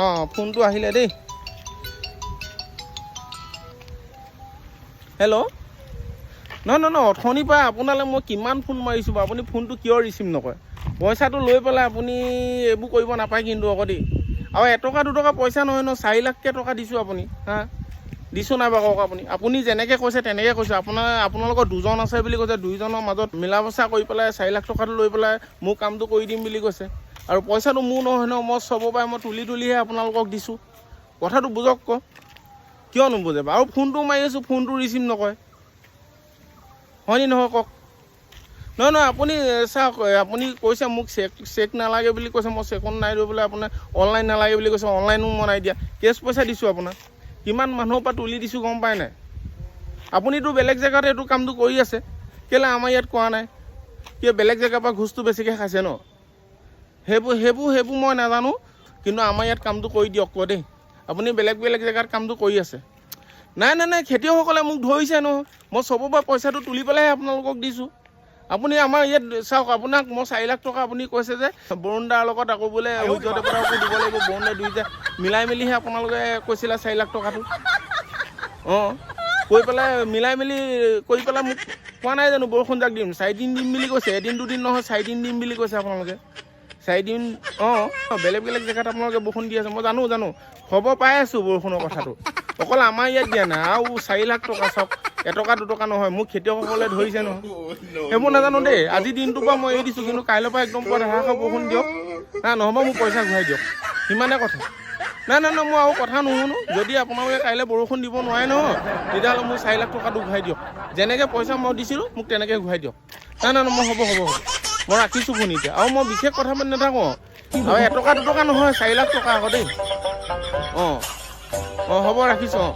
অঁ, ফোনটো আহিলে দেই। হেল্ল'। নহয় নহয় নহয়, অথনিৰ পৰা আপোনালৈ মই কিমান ফোন মাৰিছোঁ বাৰু, আপুনি ফোনটো কিয় ৰিচিভ নকৰে? পইচাটো লৈ পেলাই আপুনি এইবোৰ কৰিব নাপায় কিন্তু আকৌ দেই। আৰু এটকা দুটকা পইচা নহয় ন, 4 লাখকৈ টকা দিছোঁ আপুনি। হা, দিছোঁ নাই বাৰু কওক আপুনি? আপুনি যেনেকৈ কৈছে তেনেকৈ কৈছে। আপোনালোকৰ দুজন আছে বুলি কৈছে, দুইজনৰ মাজত মিলা বচা কৰি পেলাই 4 লাখ টকাটো লৈ পেলাই মোৰ কামটো কৰি দিম বুলি কৈছে। আৰু পইচাটো মোৰ নহয় ন, মই চবৰ পৰাই মই তুলি তুলিহে আপোনালোকক দিছোঁ। কথাটো বুজক ক, কিয় নুবুজে বাৰু? আৰু ফোনটো মাৰি আছোঁ, ফোনটো ৰিচিভ নকৰে, হয়নি নহয় কওক? নহয় নহয়, আপুনি চাওক, আপুনি কৈছে মোক চেক চেক নালাগে বুলি কৈছে, মই চেকত নাই দি পেলাই আপোনাৰ অনলাইন নালাগে বুলি কৈছে, অনলাইনো মই নাই দিয়া, কেছ পইচা দিছোঁ আপোনাক। কিমান মানুহৰ পৰা তুলি দিছোঁ গম পায় নাই? আপুনিতো বেলেগ জেগাত এইটো কামটো কৰি আছে, কেলৈ আমাৰ ইয়াত কোৱা নাই? কিয় বেলেগ জেগাৰ পৰা ঘোচটো বেছিকৈ খাইছে ন? সেইবোৰ মই নাজানো, কিন্তু আমাৰ ইয়াত কামটো কৰি দিয়ক ক দেই। আপুনি বেলেগ বেলেগ জেগাত কামটো কৰি আছে। নাই নাই নাই, খেতিয়কসকলে মোক ধৰিছে নহয়, মই চবৰ পৰা পইচাটো তুলি পেলাইহে আপোনালোকক দিছোঁ। আপুনি আমাৰ ইয়াত চাওক, আপোনাক মই 4 লাখ টকা আপুনি কৈছে যে বৰুণ দাৰ লগত আকৌ বোলে সূৰ্য দেৱতাকো দিব লাগিব, বৰুণ দাই দুইটা মিলাই মেলিহে আপোনালোকে কৈছিলে 4 লাখ টকাটো। অঁ, কৈ পেলাই মিলাই মেলি কৰি পেলাই মোক কোৱা নাই জানো বৰষুণ জাক দিম, 4 দিন দিম বুলি কৈছে, এদিন দুদিন নহয়, 4 দিন দিম বুলি কৈছে আপোনালোকে, 4 দিন। অঁ, বেলেগ বেলেগ জেগাত আপোনালোকে বৰষুণ দি আছে, মই জানো জানো, খবৰ পাই আছোঁ বৰষুণৰ কথাটো, অকল আমাৰ ইয়াত দিয়া নাই। আৰু 4 লাখ টকা চাওক, এটকা দুটকা নহয়, মোক খেতিয়কসকলে ধৰিছে নহয়। সেইবোৰ নাজানো দেই, আজি দিনটোৰ পৰা মই এৰি দিছোঁ, কিন্তু কাইলৈৰ পৰা একদম পুৰা ধাৰাসাৰ বৰষুণ দিয়ক না, নহ'ব মোক পইচা ঘূৰাই দিয়ক, সিমানে কথা। নাই নাই নাই, মই আৰু কথা নুশুনো। যদি আপোনালোকে কাইলৈ বৰষুণ দিব নোৱাৰে নহয়, তেতিয়াহ'লে মোক 4 লাখ টকাটো ঘূৰাই দিয়ক। যেনেকৈ পইচা মই দিছিলোঁ, মোক তেনেকৈ ঘূৰাই দিয়ক। নাই নাই নাই, মই হ'ব হ'ব হ'ব, মই ৰাখিছোঁ ফোন এতিয়া, আৰু মই বিশেষ কথা পাতি নাথাকোঁ। আৰু এটকা দুটকা নহয়, 4 লাখ টকা আকৌ দেই। অঁ অঁ, হ'ব, ৰাখিছোঁ। অঁ।